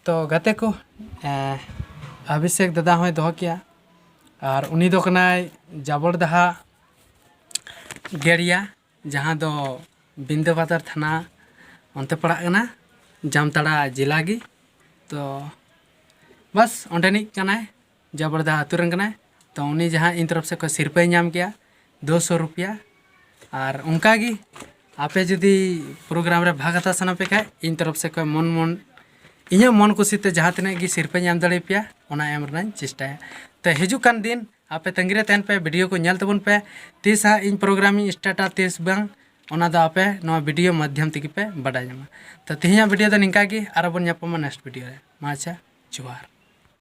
ᱛᱚ ᱜᱟᱛᱮ ᱠᱚ, ᱮᱸ, ᱚᱵᱷᱤᱥᱮᱠ ᱫᱟᱫᱟ ᱦᱚᱸᱭ ᱫᱚᱦᱚ ᱠᱮᱜᱼᱟ, ᱟᱨ ᱩᱱᱤ ᱫᱚ ᱠᱟᱱᱟᱭ ᱡᱟᱵᱚᱲᱫᱟᱦᱟ ᱜᱮᱲᱤᱭᱟ, ᱡᱟᱦᱟᱸ ᱫᱚ ᱵᱤᱱᱫᱟᱵᱟᱫᱟᱨ ᱛᱷᱟᱱᱟ ᱚᱱᱛᱮ ᱯᱟᱲᱟᱜ ᱠᱟᱱᱟ, ᱡᱟᱢᱛᱟᱲᱟ ᱡᱮᱞᱟ ᱜᱮ᱾ ᱛᱚ ᱵᱟᱥ ᱚᱸᱰᱮᱱᱤᱡ ᱠᱟᱱᱟᱭ, ᱡᱟᱵᱚᱲᱫᱟ ᱟᱹᱛᱩ ᱨᱮᱱ ᱠᱟᱱᱟᱭ᱾ ᱛᱚ ᱩᱱᱤ ᱡᱟᱦᱟᱸ ᱤᱧ ᱛᱚᱨᱚᱯ ᱥᱮᱫ ᱠᱷᱚᱱ ᱥᱤᱨᱯᱟᱹᱭ ᱧᱟᱢ ᱠᱮᱜᱼᱟ ᱫᱩ ᱥᱚ ᱨᱩᱯᱤᱭᱟ᱾ ᱟᱨ ᱚᱱᱠᱟ ᱜᱮ ᱟᱯᱮ ᱡᱩᱫᱤ ᱯᱨᱳᱜᱨᱟᱢ ᱨᱮ ᱵᱷᱟᱜᱽ ᱦᱟᱛᱟᱣ ᱥᱟᱱᱟ ᱯᱮ ᱠᱷᱟᱡ, ᱤᱧ ᱛᱚᱨᱚᱯ ᱥᱮᱫ ᱠᱷᱚᱱ ᱢᱚᱱ ᱢᱚᱱ, ᱤᱧᱟᱹᱜ ᱢᱚᱱ ᱠᱩᱥᱤ ᱛᱮ ᱡᱟᱦᱟᱸ ᱛᱤᱱᱟᱹᱜ ᱜᱮ ᱥᱤᱨᱯᱟᱹᱧ ᱮᱢ ᱫᱟᱲᱮ ᱯᱮᱭᱟ, ᱚᱱᱟ ᱮᱢ ᱨᱮᱱᱟᱜ ᱤᱧ ᱪᱮᱥᱴᱟᱭᱟ᱾ ᱛᱚ ᱦᱤᱡᱩᱜ ᱠᱟᱱ ᱫᱤᱱ ᱟᱯᱮ ᱛᱟᱺᱜᱤ ᱨᱮ ᱛᱟᱦᱮᱱ ᱯᱮ, ᱵᱷᱤᱰᱤᱭᱳ ᱠᱚ ᱧᱮᱞ ᱛᱟᱵᱚᱱ ᱯᱮ᱾ ᱛᱤᱥ ᱦᱟᱸᱜ ᱤᱧ ᱯᱨᱳᱜᱨᱟᱢᱤᱧ ᱥᱴᱟᱨᱴᱟ, ᱛᱤᱥ ᱵᱟᱝ, ᱚᱱᱟ ᱫᱚ ᱟᱯᱮ ᱱᱚᱣᱟ ᱵᱷᱤᱰᱤᱭᱳ ᱢᱟᱫᱽᱫᱷᱚᱢ ᱛᱮᱜᱮ ᱯᱮ ᱵᱟᱰᱟᱭ ᱧᱟᱢᱟ᱾ ᱛᱚ ᱛᱮᱦᱮᱧᱟᱜ ᱵᱷᱤᱰᱤᱭᱳ ᱫᱚ ᱱᱤᱝᱠᱟ ᱜᱮ, ᱟᱨᱚ ᱵᱚᱱ ᱧᱟᱯᱟᱢᱟ ᱱᱮᱠᱥᱴ ᱵᱷᱤᱰᱤᱭᱳ ᱨᱮ᱾ ᱢᱟ ᱟᱪᱪᱷᱟ, ᱡᱚᱦᱟᱨ᱾